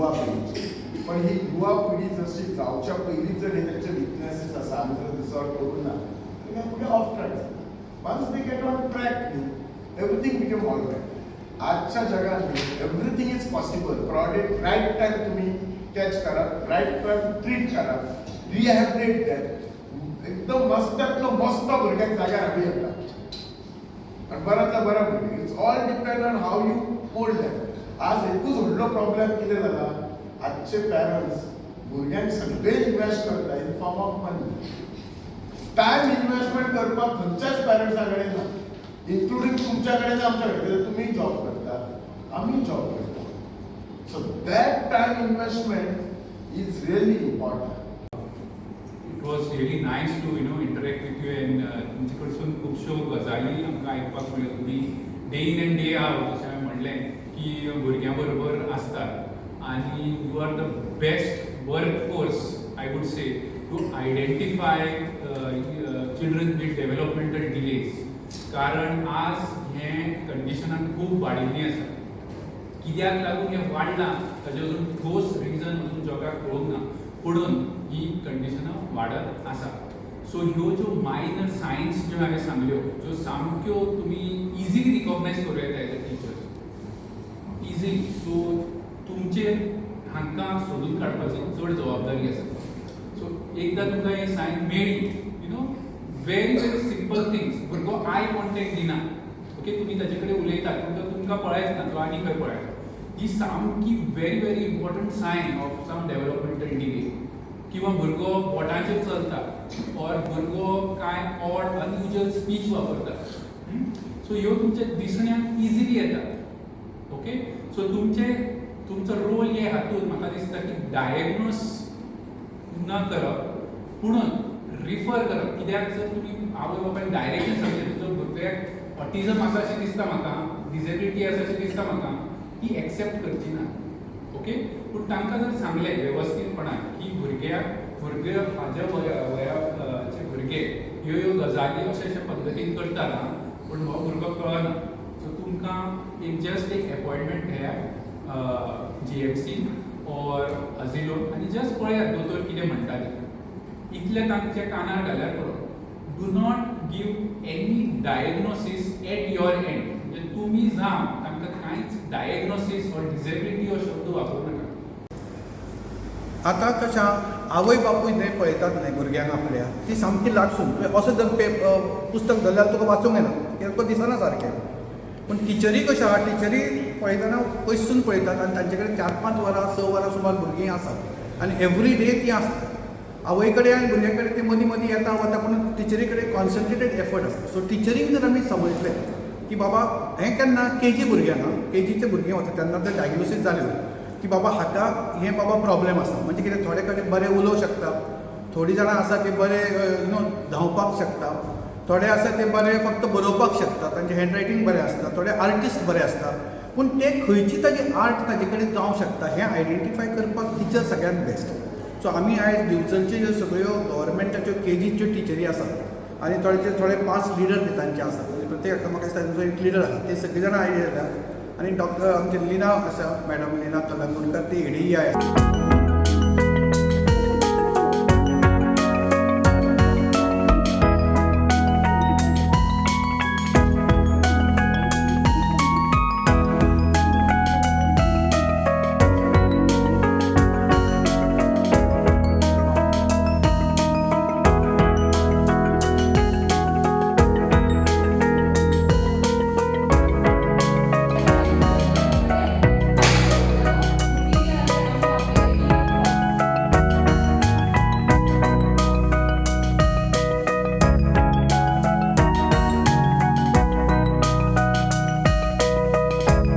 युवा पिढीची. पण ही युवा पिढी जशी जावच्या पयलीं जर हे तांचे विकनेसीस आसा, आमी जर रिजॉल्व करूं ना जाल्यार फुडें ऑफ ट्रॅक जाता. Once they get on track न्ही, everything become all right. आजच्या जगात everything is possible, provided right time तुम्ही कॅच करात, रायट टायम ट्रीट करात, रिहॅबिलिटेट द्यात. एकदम मस्तातलो मस्त भुरग्याक जाग्यार हाडूं येता आनी बऱ्यांतला बरा भुरगें. It's all depend on how you mold that. आज एकूच व्हडलो प्रॉब्लेम कितें जाला, आजचे पॅरंट्स भुरग्यांक सगळे इन्वेस्ट करता in form of money. Time investment करपाक खंयच्याच पॅरंट्सा कडेन ना, इन्क्लुडींग तुमच्या कडेन, आमच्या कडेन, कित्याक तुमी जॉब करता, आमी जॉब करता. So that time investment is really important. It was really nice to interact with you and तुमचे कडसून खुबश्यो गजाली आमकां आयकपाक मेळ्ळ्यो. तुमी day in and day out, जशें हांवें म्हणलें की, भुरग्यां बरोबर आसतात आनी you are the best work force, I would say, to identify children with developmental delays, कारण आज हें कंडिशनान खूब वाडिल्लीं आसा. कित्याक लागून हें वाडलां ताजें अजून ठोस रिजन अजून जगाक कळूंक ना, पुणून ही कंडिशनां वाडत आसा. सो ह्यो ज्यो मायनर सायन्स ज्यो हांवें सांगल्यो, ज्यो सामक्यो तुमी इजिली रिकॉग्नायज करूं येता as a teacher easily, so तुमचेर हांकां सोदून काडपाची चड जबाबदारी आसा. सो एकदां तुमकां हे सायन मेळ्ळी, very very simple things, भुरगो आय कॉन्टेक्ट दिना, ओके, तुमी ताजे कडेन उलयतात पूण तो तुमकां पळयच ना, तो आनी खंय पळयता, ही सामकी very very important sign of some developmental delay. किंवा भुरगो बोटांचेर चलता ऑर भुरगो कांय ऑड अनयुजल स्पीच वापरता, सो ह्यो तुमच्या दिसण्याक इजिली येता. ओके, सो तुमचे तुमचो रोल हे हातून म्हाका दिसता की डायग्नोस न करप पुणून रिफर करप. कित्याक जर तुमी आवय बापायन डायरेक्टली सांगलें, तुजो भुरग्याक ऑटिझम आसा अशें दिसता म्हाका, डिसेबिलिटी आसा अशें दिसता म्हाका, ती एक्सेप्ट करची ना. ओके, पूण तांकां जर सांगलें वेवस्थीतपणान की भुरग्याक, भुरगे हाज्या वया वयाचे भुरगे ह्यो ह्यो गजाली अशे अशे पद्दतीन करतात, आं, पूण हो भुरगो कळना, सो तुमकां एक जस्ट एक एपॉयंटमेंट घेयात जीएमसी ऑर अजिलो आनी जस्ट पळयात दोतोर कितें म्हणटा ते. इतलें तांच्या कानार घाल्यार पुरो. Do not give any diagnosis at your end. म्हणजे तुमी जावन तांकां कांयच डायग्नोसीस ऑर डिसेबिलिटी हो शब्द वापरूं नाका. आतां कशें आहा, आवय बापूय न्हय पळयतात न्हय भुरग्यांक आपल्या, ती सामकी लागसून. तुवें असो जर पुस्तक धरल्यार जाल्यार तुका वाचूंक येना, कित्याक तुका दिसना सारकें. पूण टिचरी कश्यो आहा, टिचरी पळयतना पयसून पळयतात आनी तांचे कडेन 4-5 वरां, 6 वरां सुमार भुरगीं आसात आनी एवरी डे ती आसता. आवय कडेन आनी भुरग्यां कडेन ती मदीं मदीं येता वता, पूण टिचरी कडेन कॉन्सन्ट्रेटेड एफर्ट आसता. सो टिचरींक जर आमी समजलें की बाबा हें केन्ना केजी भुरग्यांक, आं, केजीचे भुरगीं वता तेन्ना जर डायग्नोसीस जाल्यो की बाबा हाका हें बाबा प्रॉब्लेम आसा, म्हणजे कितें, थोडे कडेन बरे उलोवंक शकता, थोडीं जाणां आसा ती बरे you know धांवपाक शकता, थोडे आसा ते बरे फक्त बरोवपाक शकता, तांचें हँडरायटींग बरें आसता, थोडे आर्टिस्ट बरे आसता, पूण ते खंयची ताजी आर्ट ताजे कडेन जावंक शकता हें आयडेंटिफाय करपाक टिचर सगळ्यांत बेस्ट. सो आमी आयज दिवचलच्यो ज्यो सगळ्यो गव्हर्मेंटाच्यो केजीच्यो टिचरी आसात आनी थोडे थोडे पांच लिडर ते तांचे आसात, म्हणजे प्रत्येक हाका म्हाका दिसता तांचो एक लिडर आसा, ते सगळीं जाणां आयज येता आनी डॉक्टर आमचे लिना आसा, मॅडम लिना कलंगूटकर, ती एडीई आसा.